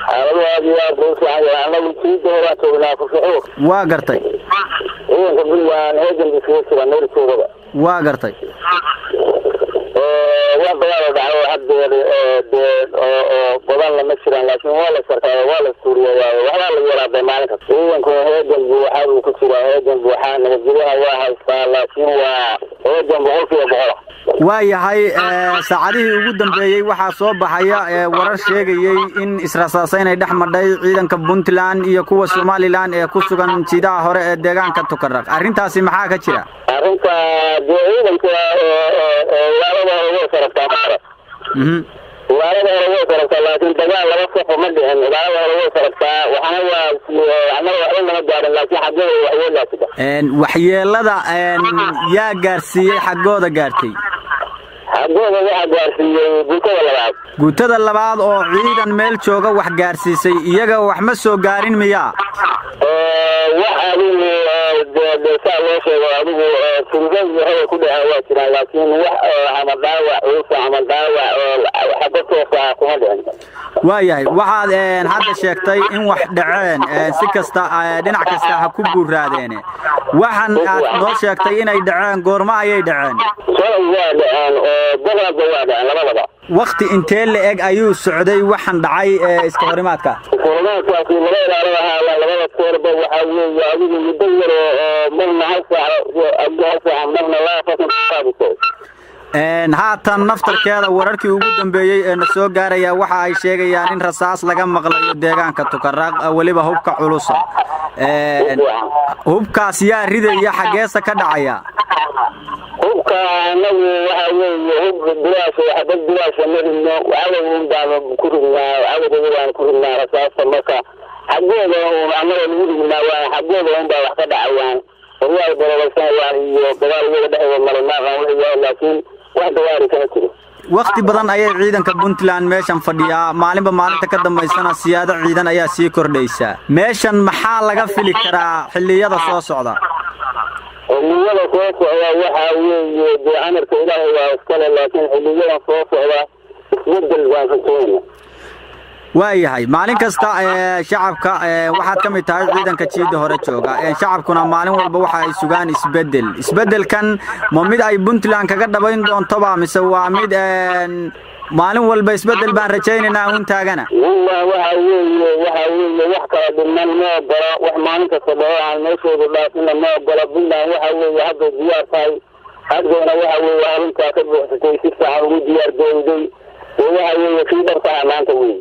Xaaladu aad iyo aad buu u fiican yahay. Annagu jiida horaa joognaa Fursaxuur. Waa gartay. Ciidanka Puntland heegan isugu jira meel joogaba. Waa gartay. Wax dagaal oo dhacay oo haddeer dee oo badan lama jiraan, laakiin waa la sarkaa, waa la suuriyaa, waxbaa la yaraaday maalin kasta. Ciidanku heegan buuxa buu ku jiraa, heegan buuxa, nabadgelyaha waa haystaa, laakiin waa heegan 100%. Waa yahay. Saacadihii ugu dambeeyey waxaa soo baxaya warar sheegayey in israsaasayn ay dhex madhay ciidanka Puntland iyo kuwa Somalilan ee ku sugan jiidaha hore ee deegaanka Tukaraq. Arrintaasi maxaa ka jira? Arrinta dee ciidanka ilaalada hore way saragtaa maara, ilaalada hore way saragtaa, laakiin dagaal laba safo ma dhicin. Ilaalada hore way saragtaa, waxna waa annaga waxba nama gaarin, laakiin xaggooda waxyeelaa jira. Waxyeelada yaa gaarsiiyey, xaggooda gaartay? Xaggooda waxaa gaarsiiyey guutada labaad. Guutada labaad oo ciidan meel jooga wax gaarsiisay, iyaga wax ma soo gaarin miyaa? Wax adigu de saa loo sheego, adigu furgad waxay ku dhaceen waa jiraan, laakiin wax ama dhaawac culus ama dhaawac oo xabad toosa ah kuma dhicin. Waayahay. Waxaad hadda sheegtay in wax dhaceen, si kasta dhinac kasta ha ku buuraadeene. Waxan aad noo sheegtay inay dhaceen, goorma ayay dhaceen? Shalay waa dhaceen oo dagaadba waa dhaceen labadaba. Wakti intee la eg ayuu socday waxan dhacay iska horimaadka? Iskahorimaadkaasi laba ilaalada ahaa, labada koorba waxaa weeye adigu muddo yar oo marna hal saac, hal saac, marna 42. Haatan naftarkeeda wararkii ugu dambeeyey ee na soo gaaraya waxa ay sheegayaan in rasaas laga maqlayo deegaanka Tukaraq, weliba hubka culusa. Hubkaas yaa ridaya, xaggeesa ka dhacaya? Hubka anagu waxa weeye hub bilaasha, xabad bilaasha ma ridno. Cadow un baanu ku ridnaa, cadowga baanu ku ridnaa rasaasta. Marka xaggooda un annaga lagu ridnaa, waa xaggooda un baa wax ka dhacayaan, horyaal borobaysanayaan iyo dagaal iyaga dhexdooda maray maaqan wuxuu yahay, laakiin wax dagaali kama jiro. Wakti badan ayay ciidanka Puntland meeshan fadhiyaa, maalinba maalinta ka dambaysana siyaado ciidan ayaa sii kordhaysa meeshan. Maxaa laga fili karaa xilliyada soo socda? Xilliyada soo socda waxaa weeye dee amarka Ilaahay waa iskale, laakiin xilliyadan soo socda isbedel baan rajaynayna. Waayahay. Maalin kasta shacabka waxaad ka mid tahay ciidanka jiida hore jooga, shacabkuna maalin walba waxa ay sugaan isbedel. Isbedelkan ma mid ay Puntland kaga dhabayn doontoba, mise waa mid maalin walba isbedel baan rajaynaynaa un taagana? Wallah, waxa weeye wax kala dhiman ma ogola, wax maalin kasta dhaho aan meeshooda dhaafina ma ogola. Puntland waxa weeye hadday diyaar tahay, haddayna waxa weeye arrintaa ka buuxsatay, si fiican ugu diyaar garowday oo waxa weeye kii dhabtaha maanta wey.